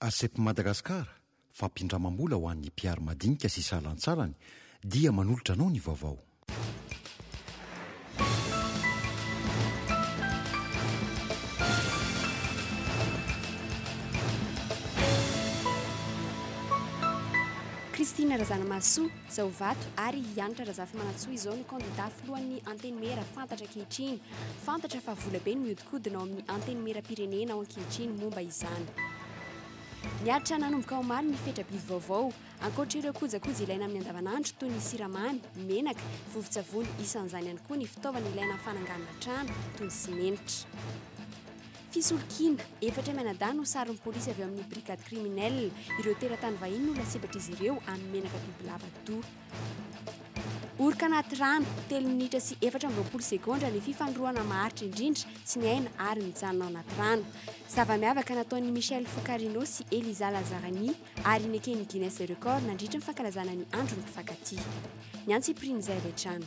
ACEP Madagascar, fampindramam-bola ho an'ny mpihary madinika sy salantsalany, dia manolotra anao ny vaovao. Christine Razanamahasoa, Zaovato ary i Hanitra Razafimanantsoa izao no kandida filohan'ny Antenimiera fantatra ankehitriny. Fantatra fa volabe no mihodinkodina ao amin'ny Antenimierampirenena ao ankehitriny momba izany. Niaritra nanomboka omaly ny fetra-bidy vaovao. Ankoatra ireo kojakoja ilaina amin'ny andavanandro toy ny siramamy, menaka, vovon-tsavony isan'izany ihany koa ny fitaovana ilaina amin'ny fananganana trano toy ny simenitra. Fisolokiana, efatra mianadahy no saron'ny polisy avy ao amin'ny brigade criminelle. Ireo teratany vahiny no lasibatr'izy ireo amin'ny menaka bibilava doha. Oroka anaty rano, telo minitra sy 24 segondra ny fifanorohana maharitra indrindra tsy miaina ary mijanona ao anaty rano. Zava-miavaka nataon'i Michel Focarino sy Elisa Lazzarani ary neken'ny Guinness des Records nandritra ny fankalazana ny andron'ny mpifankatia. Ny antsipirian'izay avy hatrany.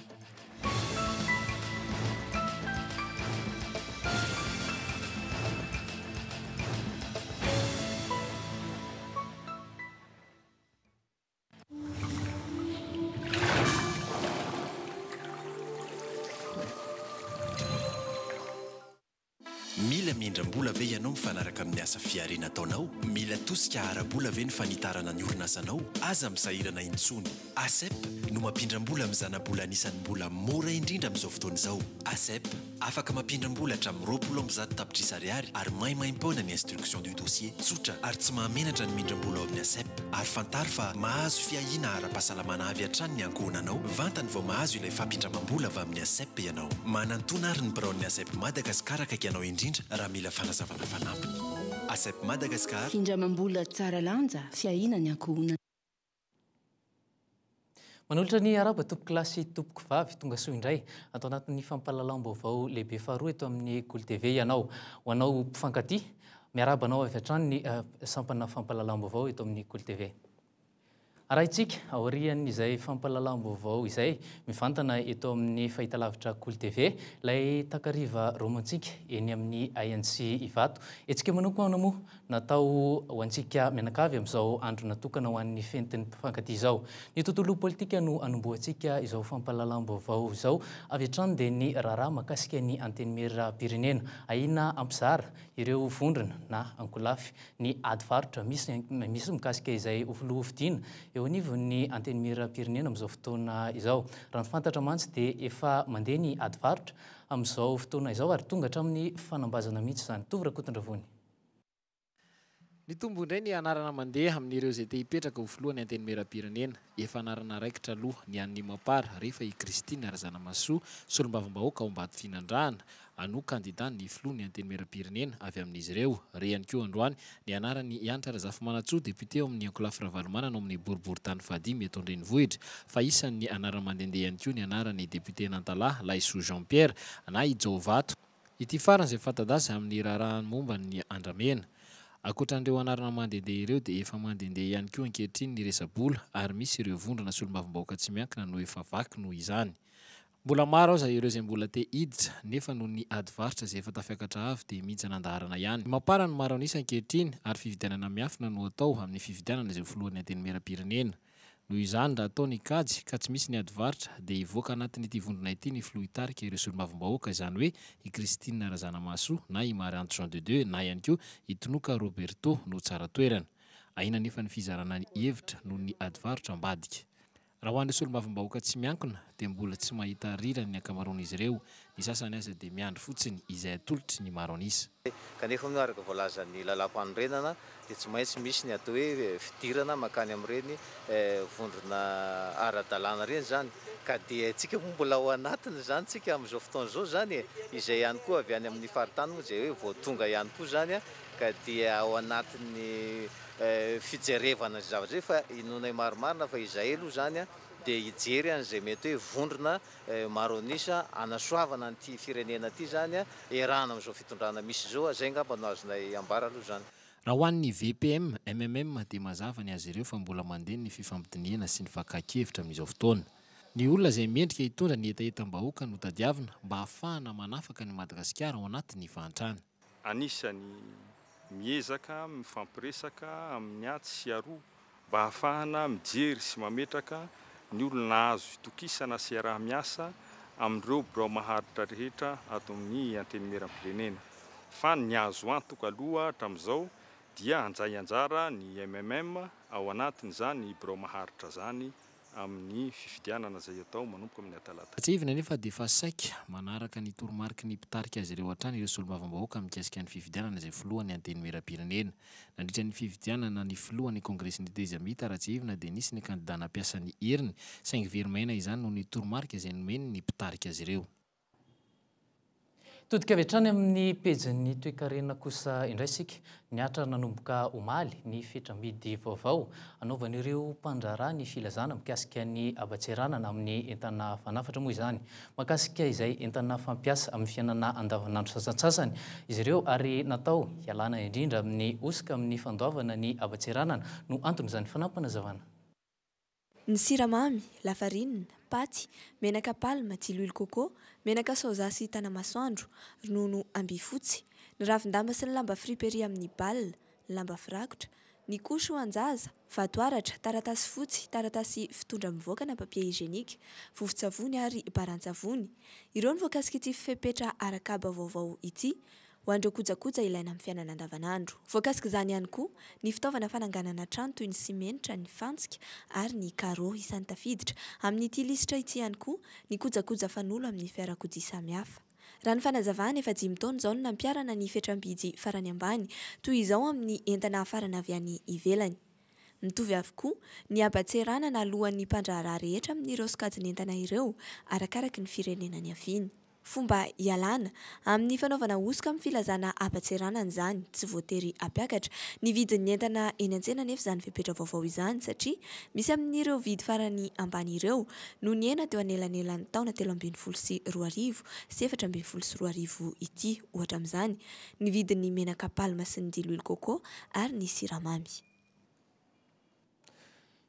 Mila mindram-bola ve ianao mifanaraka amin'ny asa fihariana ataonao? Mila tosika ara-bola ve ny fanitarana ny orinasanao? Aza misahirana intsony! ACEP no mampindram-bola amin'ny zana-bola anisan'ny mbola mora indrindra amin'izao fotoana izao. ACEP, afaka mampindram-bola hatramin'ny 120 tapitrisa ariary ary maimaimpoana ny instruction du dossier. Tsotra ary tsy mahamenatra ny mindram-bola ao amin'ny ACEP. Ary fantaro fa mahazo fiahiana ara-pahasalamana avy hatrany ny ankohonanao vantany vao mahazo ilay fampindramam-bola avy amin'ny ACEP ianao. Manantona ary ny biraon'ny ACEP Madagascar akaiky anao indrindra raha mila fanazavana fanampiny. ACEP Madagascar. Findramam-bola tsara lanja, fiahiana ny ankohonana. Manolotra ny arahaba tompokolahy sy tompokovavy, tonga soa indray ato anatin'ny fampahalalam-baovao lehibe faharoa eto amin'ny Kolo TV ianao. Ho anao mpifankatia, miarahaba anao avy hatrany ny sampana fampahalalam-baovao eto amin'ny Kolo TV. Arahintsika aorian'izay fampahalalam-baovao izay mivantana eto amin'ny fahitalavitra Kolo TV ilay takariva romantsika eny amin'ny INC Ivato. Hetsika manokana moa Natao ho antsika mianakavy amin'izao andro natokana ho an'ny fentin'ny mpifankatia izao. Ny tontolo politika no anombohantsika izao fampahalalam-baovao izao. Avy hatrany dia ny raharaha mahakasika ny Antenimieram-pirenena. Ahiana hampizara ireo vondrona na ankolafy ny ady varotra misy misy mikasika izay ho filoha hofidiana eo anivon'ny Antenimieram-pirenena amin'izao fotoana izao. Raha ny fantatra mantsy dia efa mandeha ny ady varotra amin'izao fotoana izao ary tonga hatramin'ny fanambazana mihitsy izany. Tovo Rakotondravony. Nitombo indray ny anarana mandeha amin'ireo izay te hipetraka ho filohan'ny Antenimierampirenena. Efa anarana raikitra aloha ny an'ny Mapar rehefa i Christine Razanamahasoa, solombavambahoaka ao Ambatofinandrahana, no kandida ny filohan'ny Antenimierampirenena avy amin'izy ireo. Re ihany koa androany ny anaran'i Hanitra Razafimanantsoa, depiote ao amin'ny ankolafy Ravalomanana ao amin'ny boriborintany fahadimy eto an-drenivohitra. Fa isan'ny anarana mandehandeha ihany koa ny anaran'ny depioten'Antalaha, Laisoa Jean Pierre, na i Jaovato. Ity farany izay fanta-daza amin'ny raharahany momba ny andramena. Ankoatra an'ireo anarana mandehandeha ireo dia efa mandehandeha ihany koa ankehitriny ny resa-bola ary misy ireo vondrona solombavambahoaka tsy miankina no efa vaky noho izany. Mbola maro aza ireo izay mbola te hiditra nefa noho ny ady varotra izay efa tafiakatra avo dia mihintsana an-daharana ihany. Mapar no maro an'isa ankehitriny ary fifidianana miafina no atao amin'ny fifidianana izay ho filohan'ny Antenimierampirenena. Noho izany, raha atao ny kajy ka tsy misy ny ady varotra, dia hivoaka anatin'ity vondrona ity ny filoha hitarika ireo solombavambahoaka, izany hoe i Christine Razanamahasoa na i Marianto Jean de Dieu na ihany koa i Tinoka Roberto no tsara toerana. Ahiana anefa ny fizarana ny hevitra noho ny ady varotra ambadika. Raha ho an'ireo solombavambahoaka tsy miankina dia mbola tsy mahita rirany ny ankamaroan'izy ireo, ny sasany aza dia miandry fotsiny izay atolotry ny maro an'isa. Kanefa moa araka voalazan'ny lalàmpanorenana dia tsy maintsy misy ny atao hoe fidirana mankany amin'ireny vondrona ara-dalàna ireny izany ka dia isika moa mbola ao anatiny izany isika amin'izao fotoana izao izany e, izay ihany koa avy any amin'ny faritany moa izay hoe vao tonga ihany koa izany ka dia ao anatin'ny fijerevana izay zavatra izay fa inoanay marimarina fa izahay aloha izany dia hijery an'izay mety hoe vondrona maro an'isa hanasoavana an'ity firenena ity izany iarahana amin'izao fitondrana misy izao, izay angamba no azonay ambara aloha izany. Raha ho an'ny VPM, MMM dia mazava ny azy ireo fa mbola mandeha ny fifampidinihana sy ny fakan-kevitra amin'izao fotoana. Ny olona izay mendrika hitondra ny hetahetam-bahoaka no tadiavina mba hahafahana manafaka an'i Madagasikara ao anatin'ny fahantrana. Anisan'ny miezaka mifampiresaka amin'ny atsy sy aroa mba hahafahana mijery sy mametraka ny olona azo itokisana sy iaraha-miasa amin'ireo birao maharitra rehetra ato amin'ny Antenimierampirenena. Fa ny azo antoka aloha hatramin'izao dia handray anjara ny mmm ao anatin'izany birao maharitra izany amin'ny fifidianana izay atao manomboka amin'ny talata. Tsiahivina anefa dia efa saika manaraka ny toromariky ny mpitarika azy ireo hatrany ireo solombavambahoaka mikasika ny fifidianana izay filohan'ny Antenimierampirenena. Nandritra ny fifidianana ny filohan'ny Kongresin'ny Tetezamita raha tsiahivina dia nisy ny kandida nampiasa ny heriny saingy very maina izany noho ny toromarika izay nomeny ny mpitarika azy ireo. Todika avy hatrany amin'ny pejin'ny toekarena kosa indray isika. Nihatra nanomboka omaly ny fetram-bidy vaovao anaovan'ireo mpandraharaha ny filazana mikasika ny haban-tseranana amin'ny entana fanafatra moa izany. Mahakasika izay entana fampiasa amin'ny fiainana andavanandro sasantsasany izy ireo ary natao hialana indrindra amin'ny hosoka amin'ny fandoavana ny haban-tseranana no anton'izany fanampinazavana. Ny siramamy, lafarinina, paty, menaka palma, diloilo coco, menaka soja sy tanamasoandro, ronono ambifotsy, ny ravin-damba sy ny lamba friperie amin'ny bal, ny lamba firakotra, ny couche ho an-jaza, vatoaratra, taratasy fotsy, taratasy fitondra mivoaka na papier hygiénique, vovon-tsavony ary baran-tsavony. Ireo no voakasik'ity fepetra ara-kaba vaovao ity ho an'ireo kojakoja ilaina amin'ny fiainana andavanandro. Voakasik'izany ihany koa ny fitaovana fananganana trano toy ny simenitra, ny fantsika ary ny carreaux. Isan'ny tafiditra amin'ity lisitra ity ihany koa ny kojakoja fanolo amin'ny fiarakodia samihafa. Raha ny fanazavana, efa dimy taona izao no nampiharana ny fetram-bidy farany ambany toy izao amin'ny entana hafarana avy any ivelany. Mitovy avokoa ny haban-tseranana aloan'ny mpandraharaha rehetra amin'ireo sokajin'entana ireo, arakaraky ny firenena niaviany. Fomba hialana amin'ny fanaovana hosoka amin'ny filazana haban-tseranana izany. Tsy voatery hampiakatra ny vidin'ny entana eny an-tsena anefa izany fepetra vaovao izany satria misy amin'ireo vidy farany ambany ireo no nihena teo anelanelan'ny taona 2013 sy 2014 ity. Ohatra amin'izany ny vidin'ny menaka palma sy ny diloilo coco ary ny siramamy.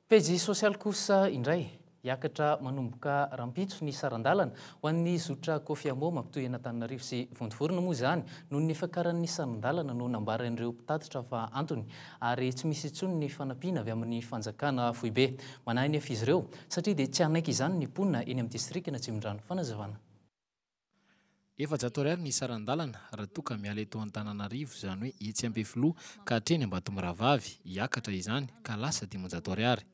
Pejy sosialy kosa indray, hiakatra manomboka rahampitso ny saran-dalana ho an'ny zotra Kofiamo mampitohy an'Antananarivo sy Vontovorona moa izany noho ny fiakaran'ny saran-dalana no nambaran'ireo mpitatitra fa antony ary tsy misy intsony ny fanampiana avy amin'ny fanjakana foibe. Manahy anefa izy ireo satria dia tsy hanaiky izany ny mponina eny amin'ny distrikan'Atsimondrano. Fanazavana. 400 ariary ny saran-dalana raha toa ka miala eto Antananarivo, izany hoe etsy Ampefiloha ka hatreny Ambatomirahavavy, hiakatra izany ka lasa 500 ariary.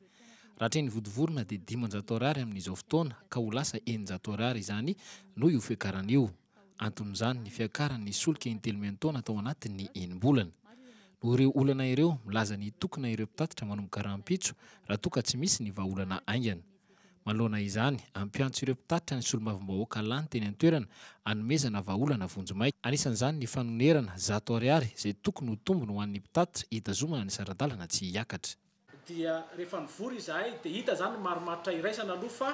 Raha hatreny Vontovorona dia 500 ariary amin'izao fotoana ka ho lasa 600 ariary izany noho io fiakarana io. Anton'izany ny fiakaran'ny solika intelo miantaona tao anatin'ny enim-bolana. Noho ireo olana ireo, milaza ny hitokona ireo mpitatitra manomboka rahampitso raha toa ka tsy misy ny vahaolana haingana. Manoloana izany, hampiantso ireo mpitatitra ny solombavambahoaka lany teny an-toerana hanomezana vahaolana vonjimaika. Anisan'izany ny fanonerana 100 ariary izay tokony ho tombony ho an'ny mpitatitra hitazomana ny sara-dalana tsy hiakatra. Dia rehefa nivory izahay dia hita izany ny marimaritra iraisana aloha fa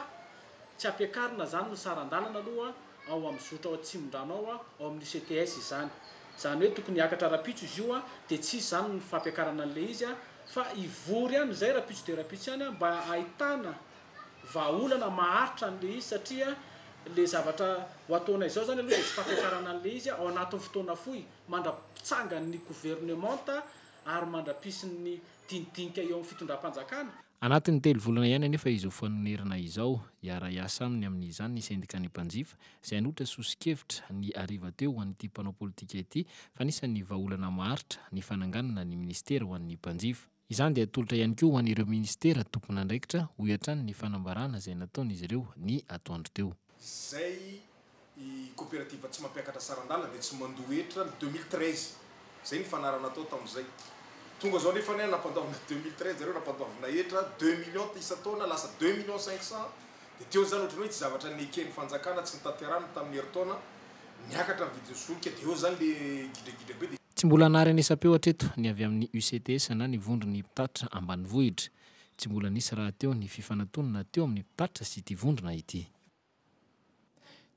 tsy ampiakarina izany ny saran-dalana aloha ao amin'ny zotra ao Atsimondrano ao, ao amin'ny UCTS izany. Izany hoe tokony hiakatra rahampitso izy io dia tsy hisy izany ny fampiakarana an'ilay izy Fa hivory ihany izay rahampitso dia rahampitso ihany mba hahitana vahaolana maharitra an'ilay izy satria ilay zavatra ho ataonay izao izany aloha dia tsy fampiakarana an'ilay izy ao anatin'ny fotoana fohy mandra-pitsangan'ny governemanta ary mandra-pisin'ny dinidinika eo amin'ny fitondram-panjakana. Anatin'ny telo volana ihany anefa izao fanonerana izao. Hiara-hiasa aminy amin'izany ny sendikan'ny mpanjifa, izay hanolotra soso-kevitra ny hariva teo ho an'ity mpanao politika ity fa anisan'ny vahaolana maharitra ny fananganana ny minisitera ho an'ny mpanjifa. Izany dia atolotra ihany koa ho an'ireo minisitera tompon'andraikitra, hoy hatrany ny fanambarana izay nataon'izy ireo ny atoandro teo. Izay i coopérative tsy mampiakatra saran-dalana dia tsy mandoa hetra ny 2013. Izay ny fanarana natao tamin'izay. Tonga izao nefa anie nampandoavina 2013 zareo nampandoavina hetra deux millions isan-taona lasa deux millions cinq cents. Dia teo izany ohatran'ny hoe tsy zavatra neken'ny fanjakana tsy notanterahina tamin'ny herintaona, niakatra ny vidin'ny solika dia eo izany le gidragidra be dia. Tsy mbola nahary an'isam-peo hatreto ny avy amin'ny UCTS na ny vondron'ny mpitatitra ambanivohitra. Tsy mbola nisy rahateo ny fifanatonana teo amin'ny mpitatitra sy ity vondrona ity.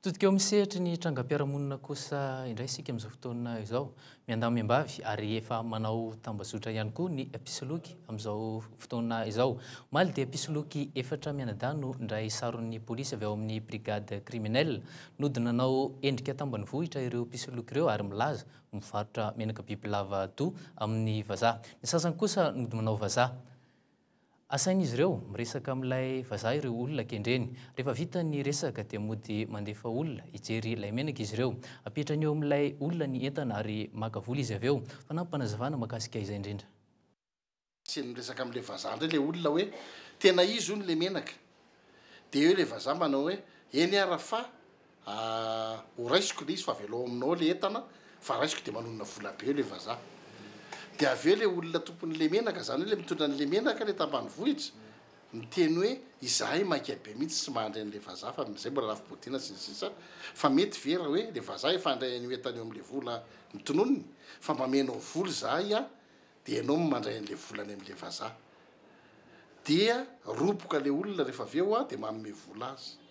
Mitodika eo amin'ny sehatry ny trangam-piarahamonina kosa indray isika amin'izao fotoana izao. Miandahy miambavy ary efa manao tambazotra ihany koa ny mpisoloky amin'izao fotoana izao. Omaly dia mpisoloky efatra mianadahy no indray saron'ny polisy avy ao amin'ny brigade criminelle. Nody nanao endrika tambanivohitra ireo mpisoloky ireo ary milaza ho mivarotra menaka bibilava doha amin'ny vazaha. Ny sasany kosa nody manao vazaha. Asain'izy ireo miresaka amin'ilay vazaha ireo olona kendreny. Rehefa vita ny resaka dia mody mandefa olona hijery ilay menaka izy ireo. Apetrany eo amin'ilay olona ny entana ary maka vola izy avy eo. Fanampim-panazavana mahakasika izay indrindra. Tsy miresaka amin'ilay vazaha indray ilay olona hoe tena izy hono ilay menaka. Dia eo ilay vazaha manao hoe eny ara fa Ho raisiko le izy fa avelao aminao le entana fa raisiko de manonona vola be eo le vazaha. De avy eo le olona tompon'le menaka zany hoe le mitondra an'le menaka le tambanivohitra miteny hoe izahay maika be mihitsy tsy mahandry an'le vazaha fa zay mbola lafo-bodiana sy ny sisa fa mety ve raha hoe le vazaha efa handray an'io entana io am'le vola notononiny fa mba amenao vola izahay an dia ianao no mandray an'ilay vola any amin'ilay vazaha. Dia roboka ilay olona rehefa avy eo dia manome vola azy.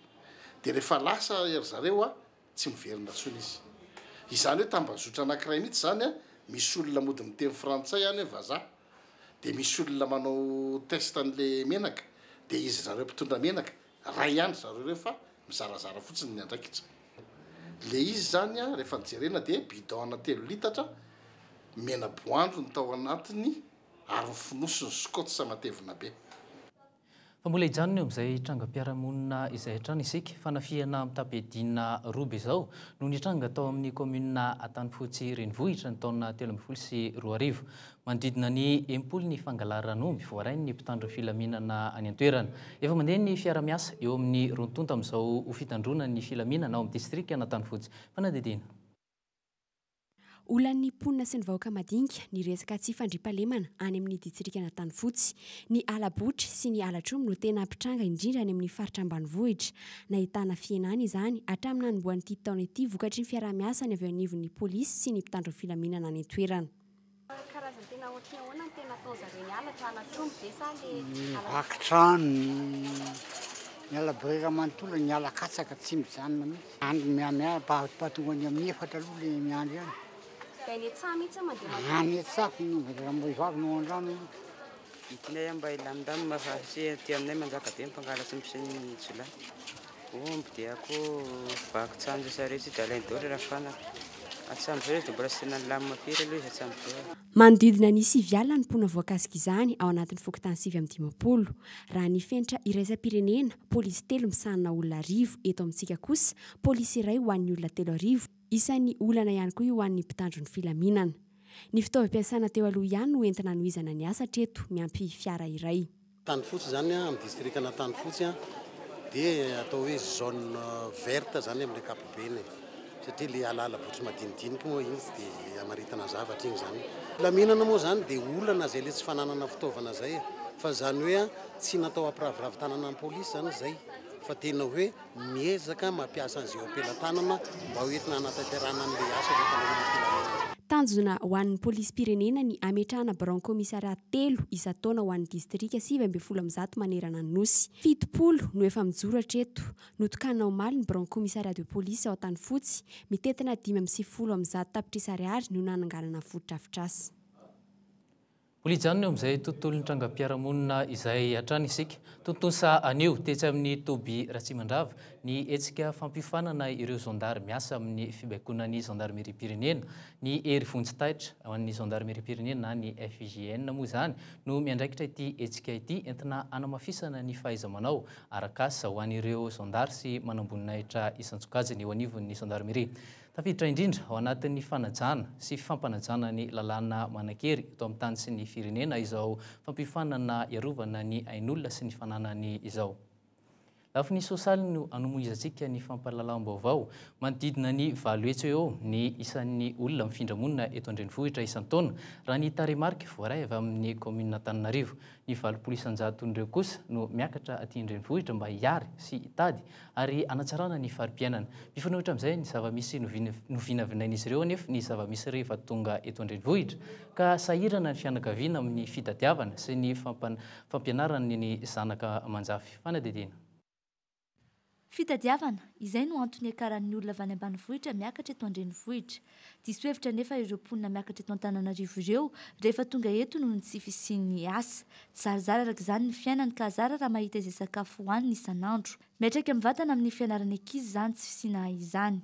Dia rehefa lasa ry zareo tsy miverina intsony izy. Izany hoe tambazotra anankiray mihitsy izany, misy olona mody miteny frantsay any hoe vazaha, dia misy olona manao test an'ilay menaka, dia izy zareo mpitondra menaka, Ray ihany ry zareo ireo fa mizarazara fotsiny ny andraikitra. Le izy izany an, rehefa nojerena dia bidon ana 3 litatra mena-boandro ny tao anatiny ary ny fonosiny scotch matevina be. Fa mbola hijanona eo amin'izay trangam-piarahamonina izay hatrany isika. Fanafihana mitam-piadiana roa izao no nitranga tao amin'ny kaominina Antanifotsy renivohitra ny taona 2013. Manodidina ny 60 ny fangalaran'omby voarain'ny mpitandro filaminana any an-toerana. Efa mandeha ny fiara-miasa eo amin'ny roa tonta amin'izao ho fitandroana ny filaminana ao amin'ny distrikan'Antanifotsy. Fanadihadiana. Olan'ny mponina sy ny vahoaka madinika ny resaka tsy fandriampahalemana any amin'ny distrikan'Antanifotsy. Ny hala-botry sy ny halatr'omby no tena mpitranga indrindra any amin'ny faritra ambanivohitra. Nahitana fihenana izany hatramin'ny nanombohan'ity taona ity vokatry ny fiaraha-miasa ny avy eo anivon'ny polisy sy ny mpitandro ny filaminana any an-toerana. Karazany tena ohatry ny ahoana no tena atao zareo ny halatra, halatr'omby ve sa le Ny vaky trano, ny hala-borera manontolo, ny hala-katsaka tsy mijanona mihitsy. Andro mihamihara, mba tonga any amin'ny efatra aloha le miandry any. Dia any an-tsaha mihitsy mandeha maka. Any an-tsaha, raha mbo vavy no an-drano aloha. Ny tianay mba hilamindamina fa satria aty aminay manjaka be ny mpangalatra sy ny jiolahy. Omby dia akoho vaky trano sy sarety dia alainy daholo raha fanaka. Hatramin'izao izy dia mbola tsy tena nilamina firy aloha izy hatramin'izao. Manodidina ny sivy alina ny mponina voakasika izany ao anatin'ny fokontany 59. Raha ny fenitra iraisam-pirenena, polisy telo misahana olona arivo, eto amintsika kosa, polisy iray ho an'ny olona 3000. Isan'ny olana ihany koa io ho an'ny mpitandro ny filaminana. Ny fitaovam-piasana teo aloha ihany no entina hanohizana ny asa hatreto, miampy fiara iray. Antanifotsy izany amin'ny distrikan'Antanifotsy dia atao hoe zone verte izany amin'ny ankapobeny e, satria ilay alaala botry madinidinika moa iny tsy dia hamaritana zavatra iny izany. Filaminana moa izany dia olana izay ilay tsy fananana fitaovana izay e, fa izany hoe tsy natao hampiraviravy tanana ny polisy izany izay fa tena hoe Miezaka mampiasa an'izay eo am-pelatanana mba ho entina hanatanterahana an'ilay asa fitandroana ny filaminana. Tanjona ho an'ny polisim-pirenena ny hametrahana biraon'ny kaomisarià telo isan-taona ho an'ny distrika 119 manerana ny Nosy. 70 no efa mijoro hatreto. Notokanina omaly ny biraon'ny commissariat de police ao Antanifotsy. Mitentina 195 tapitrisa ariary no nananganana ny fotodrafitrasa. Mbola hijanona eo amin'izay tontolon'ny trangam-piarahamonina izay hatrany isika. Tontosa anio, tetsy amin'ny toby Ratsimandrava, ny hetsika fampiofanana ireo zandary miasa amin'ny fibaikoana ny zandarimeriam-pirenena. Ny hery vonjy taitra ho an'ny zandarimeriam-pirenena na ny FIGN moa izany no miandraikitra ity hetsika ity entina hanamafisana ny fahaiza-manao arak'asa ho an'ireo zandary sy manamboninahitra isan-tsokajiny eo anivon'ny zandarimeria. Tafiditra indrindra ao anatin'ny fanajana sy fampanajana ny lalàna manan-kery eto amin'ny tany sy ny firenena izao fampiofanana hiarovana ny ain'olona sy ny fananany izao. Lafiny sosialy no anomoizantsika ny fampahalalam-baovao. Manodidina ny 800 eo eo ny isan'ny olona mifindra monina eto an-drenivohitra isan-taona, raha ny tarehimarika voaray avy amin'ny kaominina Antananarivo. Ny 80 isan-jaton'ireo kosa no miakatra aty an-drenivohitra mba hiary sy hitady ary hanatsarana ny fari-piainana. Mifanohitra amin'izay ny zava-misy novinavinain'izy ireo anefa ny zava-misy rehefa tonga eto an-drenivohitra, ka sahirana ny fianakaviana amin'ny fitadiavana sy ny fampianarany ny zanaka aman-jafy. Fanadihadiana. Fitadiavana, izay no antony iakaran'ny olona avy any ambanivohitra miakatra eto an-drenivohitra. Diso hevitra anefa ireo mponina miakatra eto Antananarivo ireo rehefa tonga eto noho ny tsy fisian'ny asa. Tsy zarizary araka izany ny fiainany ka zara raha mahita izay sakafo hohaniny isan'andro. Miantraika mivantana amin'ny fianaran'ny ankizy izany tsy fisiana izany.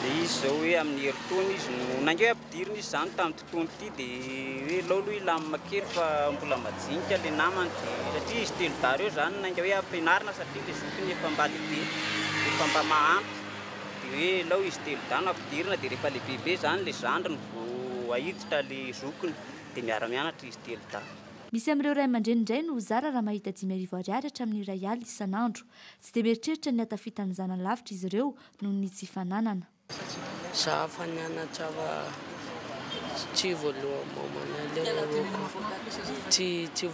Dia izy izao hoe amin'ny herintaona izy no, na ange ampidirina izy izany tamin'ity taona ity dia hoe aleo aloha hilamina kely fa mbola majinika ilay namany dia satria izy telodahy ireo izany nainga hoe ampianarina satria ilay zokiny efa mba lehibe, efa mba mahampy dia hoe aleo izy telodahy no ampidirina dia rehefa lehibebe izany ilay zandriny vao ahiditra ilay zokiny dia miara-mianatra izy telodahy. Misy amin'ireo ray aman-dreny indray no zara raha mahita 5000 ariary hatramin'ny 1000 isan'andro. Tsy dia mieritreritra ny hahatafita ny zanany lavitra izy ireo noho ny tsy fananana. Za efa nianatra fa tsy voaloha mamanay le tsy tsy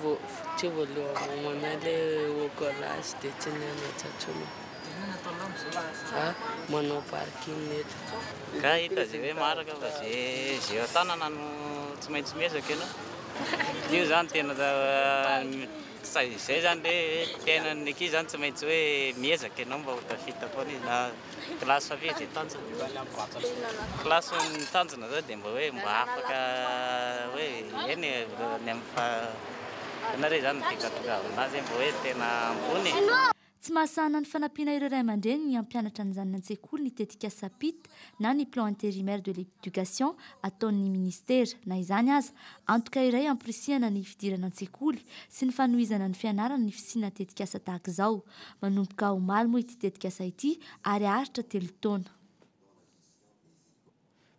tsy voaloha mamanay le au collage de tsy nianatra intsony ah manao parking eto. Ka hita ze hoe maharaka fa ze ze eo an-tanana no tsy maintsy miezaka ianao. Io zany tena izay zany le fiainan'ny ankizy zany tsy maintsy hoe miezaka ianao mba ho tafita foana izy na classe avy izy tanjona. Classe ny tanjona zao dia mba hoe mba afaka hoe eny e, ny amin'ny fa ianareo zany no tiako hahatongavana azy mba hoe tena ambony e. Tsy mahasahana ny fanampiana ireo ray aman-dreny ny hampianatra ny zanany an-tsekoly ny tetikasa PIT na ny Plan Intérimaire de l'Education ataon'ny minisitera. Na izany aza, antoka iray hamporisihana ny fidirana an-tsekoly sy ny fanohizana ny fianarana ny fisiana tetikasa tahaka izao. Manomboka omaly moa ity tetikasa ity ary haharitra telo taona.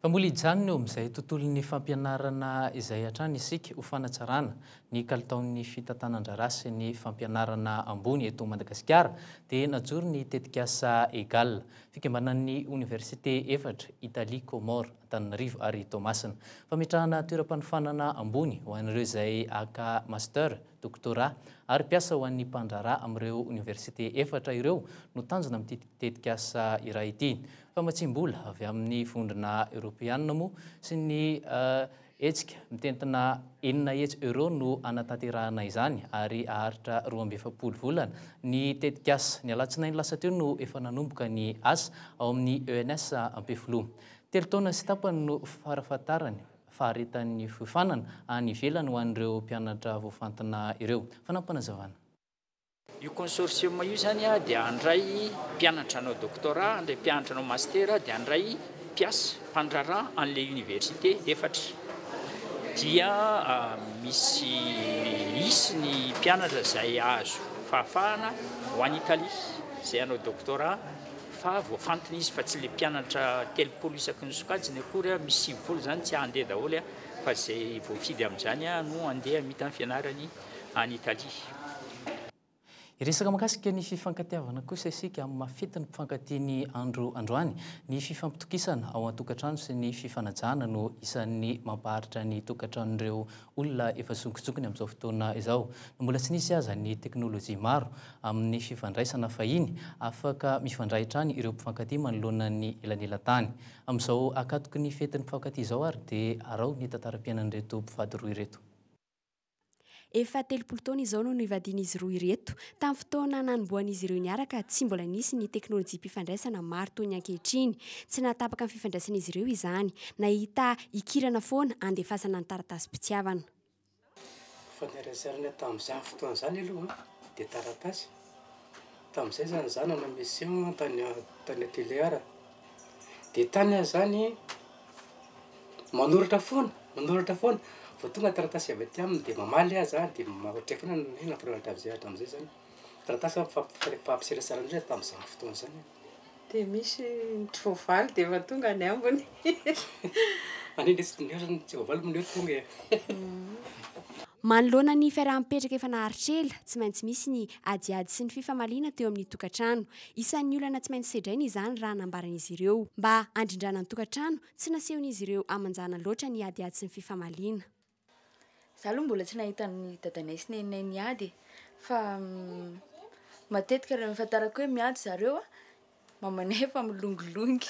Fa mbola hijanona eo amin'izay tontolon'ny fampianarana izay hatrany isika ho fanatsarana ny kalitaon'ny fitantanan-draharaha sy ny fampianarana ambony eto Madagasikara dia najoro ny tetikasa EGAL, fikambanan'ny oniversite efatra, Italie, Comores, Antananarivo ary Toamasina. Fametrahana toeram-panofanana ambony ho an'ireo izay haka Master, Doctorat ary mpiasa ho an'ny mpandraharaha amin'ireo oniversite efatra ireo no tanjona amin'ity tetikasa iray ity. Famatsiam-bola avy amin'ny Vondrona Eoropeanina moa sy ny hetsika mitentina 600 euros no hanatanterahana izany ary haharitra 42 volana ny tetikasa. Ny alatsinainy lasa teo no efa nanomboka ny asa ao amin'ny ENS Ampefiloha. Telo taona sy tapany no farafahatarany faharetan'ny fiofanana any ivelany ho an'ireo mpianatra voafantina ireo. Fanampinazavana. Io consortium io izany dia handray mpianatra hanao doctorat, handray mpianatra hanao master, dia handray mpiasa, mpandraharaha an'ilay université efatra. Dia misy hisy ny mpianatra izay hahazo fahafahana ho any Italie izay hanao doctorat fa voafantina izy fa tsy ilay mpianatra 30 isaky ny sokajiny akory, misy 90 izany tsy handeha daholo fa izay voafidy amin'izany no handeha hamita ny fianarany any Italie. Hiresaka mahakasika ny fifankatiavana kosa isika amin'ny maha fetin'ny mpifankatia ny andro androany. Ny fifampitokisana ao an-tokantrano sy ny fifanajana no isan'ny mampaharitra ny tokantranon'ireo olona efa zokinjokiny amin'izao fotoana izao. Na mbola tsy nisy aza ny teknolojia maro amin'ny fifandraisana fahiny, afaka mifandray hatrany ireo mpifankatia manoloana ny elanelan-tany. Amin'izao ankatoky ny fetin'ny mpifankatia izao ary dia araho ny tantaram-piainan'ireto mpivady roa ireto. Efa 30 taona izao no nivadian'izy roa ireto. Tamin'ny fotoana nanombohan'izy ireo niaraka, tsy mbola nisy ny teknolojiam-pifandraisana maro toy ny ankehitriny. Tsy nahatapaka ny fifandraisan'izy ireo izany. Nahita hikirana foana handefasana ny taratasim-pitiavana. Faneraserana tamin'izany fotoana izany aloha dia taratasy. Tamin'izay izany izaho nanao mission tany tany Tuléar. Dia tany aho izany manoratra foana, manoratra foana. Vao tonga taratasy avy aty aminy dia mamaly aho zany, dia manoratra foana ny nanoratra hatramin'izay hatramin'izay zany. Taratasy fampiserasera indrindra tamin'izany fotoana izany. Dia misy ny tsy voavaly dia efa tonga ny ambiny. Any indray tsy ny tsy voavaly moa ny hoe tonga e. Manoloana ny fiaraha-mipetraka efa naharitra ela, tsy maintsy misy ny adiady sy ny fifamaliana teo amin'ny tokantrano. Isan'ny olana tsy maintsy sedraina izany raha nambaran'izy ireo. Mba handrindrana ny tokantrano, tsy nasehon'izy ireo aman-janany loatra ny adiady sy ny fifamaliana. Za aloha mbola tsy nahita ny dadanay sy neninay niady e, fa matetika raha ny fahafantarako hoe miady zareo a, mamanay efa milongilongy,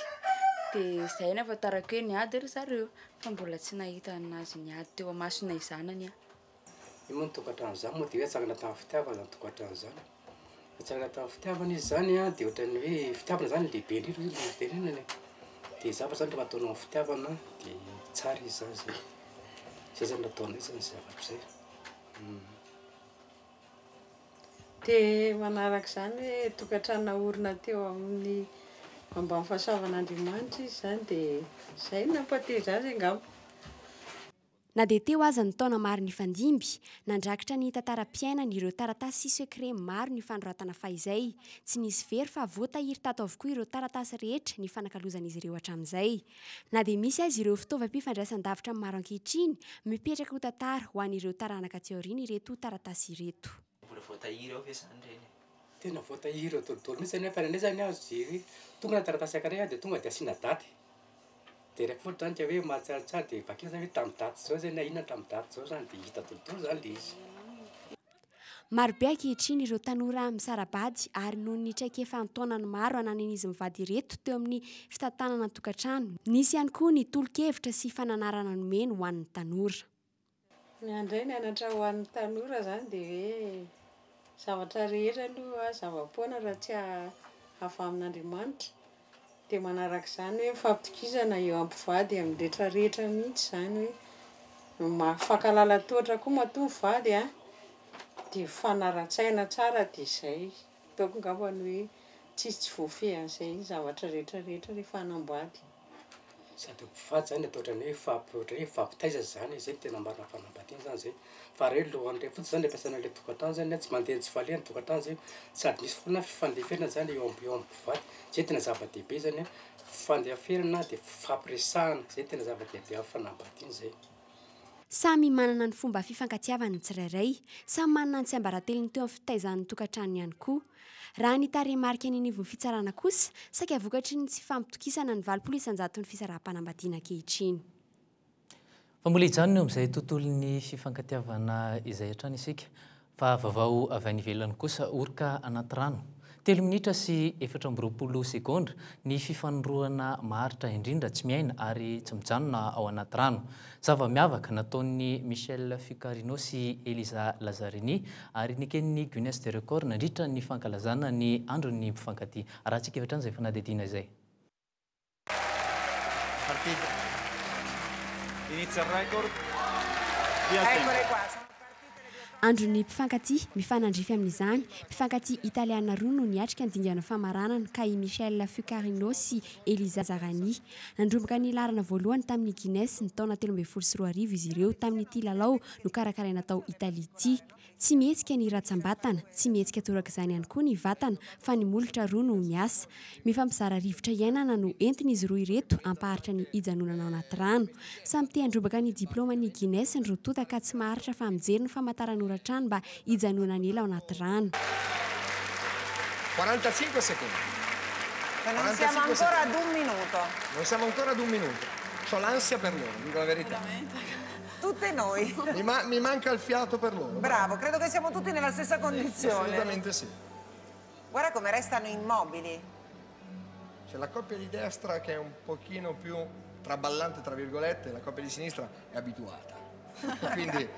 de zay no ahafantarako hoe niady ry zareo, fa mbola tsy nahita anazy niady teo imasonay zanany aho. Io moa ny tokantrano izany moa dia hoe atsangana tamin'ny fitiavana ny tokantrano izany. Nifanaraka tamin'ny fitiavana izy zany an, dia ohatran'ny hoe fitiavana zany lehibe indrindra hoy ilay fitenenana e. Dia zavatra zany rehefa ataonao amin'ny fitiavana dia tsara izy zany zay. Zay zany nataonay zany zay zavatra zay. Dia manaraka izany hoe tokantrano naorina teo amin'ny ambany fahasoavan'Andriamanitra izy izany dia izay no nampateza azy angamba. Na dia teo aza ny taona maro nifandimby, nandrakitra ny tantaram-piainany ireo taratasy sy secret maro nifanoratana fahizay. Tsy nisy very fa voatahiry tato avokoa ireo taratasy rehetra nifanakalozan'izy ireo hatramin'izay. Na dia misy aza ireo fitaovam-pifandraisan-davitra maro ankehitriny, mipetraka ho tantara ho an'ireo taranaka aty aoriana ireto taratasy ireto. Mbola voatahiry ao ve izany ireny e? Tena voatahiry ao daholo mihitsy anefa ny anay zany azo jery tonga ny taratasy anankiray dia tonga dia asiana daty. Dia rehefa ohatra zany ka hoe mahatsiaro tsara dia vakina zany hoe tamin'ny daty izao zay na inona tamin'ny daty izao zany dia hita daholo zany ilay izy. Marobe ankehitriny ireo tanora misara-bady ary noho ny traikefa an-taonany maro ananan'izy mivady ireto teo amin'ny fitantanana ny tokantrano. Nisy ihany koa ny tolo-kevitra sy fananarana nomeny ho an'ny tanora. Ny ahy indray ny anatra ho an'ny tanora izany dia hoe zavatra rehetra aloha zava-poana raha tsy avy amin'Andriamanitra. Dia manaraka izany hoe mifampitokisana eo amin'ny mpivady amin'ny rehetra rehetra mihitsy izany hoe mifankahalala toetra koa matoa mivady an, dia mifanara-tsaina tsara dia izay. Ataoko angambany hoe tsisy tsy voafehy an'izay ny zavatra rehetra rehetra rehefa hanambady. Sady mpivady zany atao ohatran'ny hoe mifampi- ohatran'ny hoe mifampitaiza zany e, zay no tena marina fanambadiana zany zay, fa raha hoe lohany iray fotsiny zany ampiasaina le tokantrano zany an, tsy mandeha tsy faleha ny tokantrano zay, sady misy foana fifandeferana zany eo am- eo amin'ny mpivady, zay tena zava-dehibe zany an, fifandeferana de fifampiresahana, zay tena zava-dehibe amin'ny fanambadiana zay. Samy manana ny fomba fifankatiavany ny tsirairay. Samy manana ny tsiambaratelony teo amin'ny fitaizany ny tokantranony ihany koa. Raha ny tarehimarika eny anivon'ny fitsarana kosa, saika vokatry ny tsy fampitokisana ny 80 isan-jaton'ny fisaraham-panambadiana ankehitriny. Fa mbola hijanona eo amin'izay tontolon'ny fifankatiavana izay hatrany isika. Fa vaovao avy any ivelany kosa, oroka anaty rano. Telo minitra sy 24 segondra ny fifanorohana maharitra indrindra tsy miaina ary tsy mijanona ao anaty rano. Zava-miavaka nataon'i Michel Fucarino sy Elisa Lazzarini ary neken'ny Guinness des Records nandritra ny fankalazana ny andron'ny mpifankatia. Arahantsika avy hatrany izay fanadihadiana izay. Partita. Inizia il record. Via il tempo. Andron'ny mpifankatia, mifanandrify amin'izany, mpifankatia italiana roa no niatrika ny dingana famaranana ka i Michel Fucarino sy Elisa Zarani. Nandrombaka ny laharana voalohany tamin'ny Guinness ny taona 2013 izy ireo tamin'ity lalao nokarakaraina tao Italia ity. Tsy mihetsika ny ratsam-batana, tsy mihetsika torak'izany ihany koa ny vatana fa ny molotra roa no miasa. Mifampizara rivotra iainana no entin'izy roa ireto hampaharitra ny hijanonana ao anaty rano. Samy te handrobaka ny diplaoman'ny Guinness ny roa tonta ka tsy maharitra fa mijery ny famantaranora hatrany mba hijanonany ela ao anaty rano. 45 secondi. Non siamo ancora ad un minuto. Non siamo ancora ad un minuto. C'ho l'ansia per loro, dico la verità. Tutte noi. Mi, ma mi manca il fiato per loro. Bravo, credo che siamo tutti nella stessa condizione. Assolutamente sì. Guarda come restano immobili. C'è la coppia di destra che è un pochino più traballante, tra virgolette, la coppia di sinistra è abituata. Quindi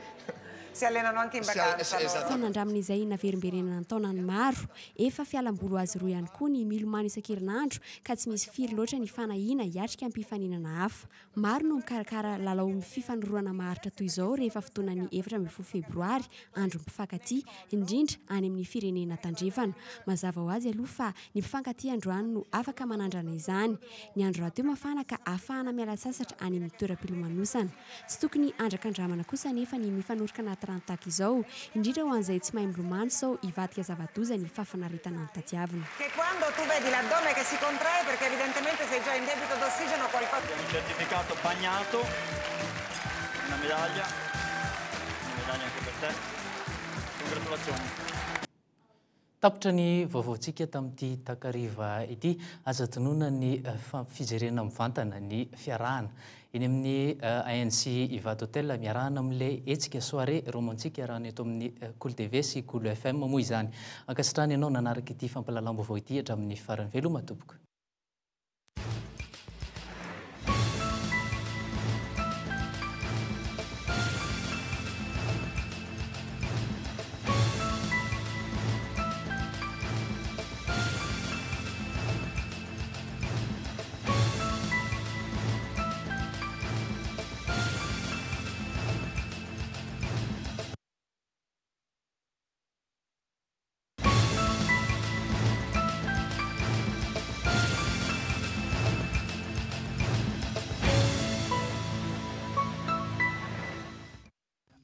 Si allenano anche in vacanza. loro. Fanandramana izay naverimberenana an-taonany maro. Efa fialamboly ho azy roa ihany koa ny milomano isan-kerinandro ka tsy misy firy loatra ny fanahiana hiatrika am-pifaninana hafa. Maro no mikarakara lalao fifanorohana maharitra toy izao rehefa fotoanan'ny 14 febroary, andron'ny mpifankatia, indrindra any amin'ny firenena tandrefana. Mazava ho azy aloha fa ny mpifankatia androany no afaka manandrana izany. Ny andro rahateo mafana ka ahafahana miala sasatra any amin'ny toeram-pilomanosana. Tsy tokony handrakandramana kosa anefa ny mifanoroka anaty rano tahaka izao, indrindra ho an'izay tsy mahay milomano sao hivadika zava-doza ny fahafinaretana notadiavina. Che quando tu vedi l'addome che si contrae perché evidentemente sei già in debito d'ossigeno qualcosa. Un certificato bagnato, una medaglia, una medaglia anche per te. Congratulazioni. Tapitra ny vaovaontsika tamin'ity takariva ity. Aza adinoina ny fijerena mivantana ny fiarahana eny amin'ny ANC Ivato Hotel miarahana amin'ilay hetsika soirée romantique iarahana eto amin'ny Kolo TV sy Kolo FM moa izany. Ankasitrahana ianao nanaraka ity fampahalalam-baovao ity hatramin'ny farany. Veloma tompoko.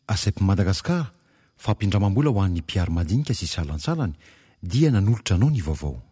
ACEP Madagascar, fampindramam-bola ho an'ny mpiary madinika sy salantsalany, dia nanolotra anao ny vaovao.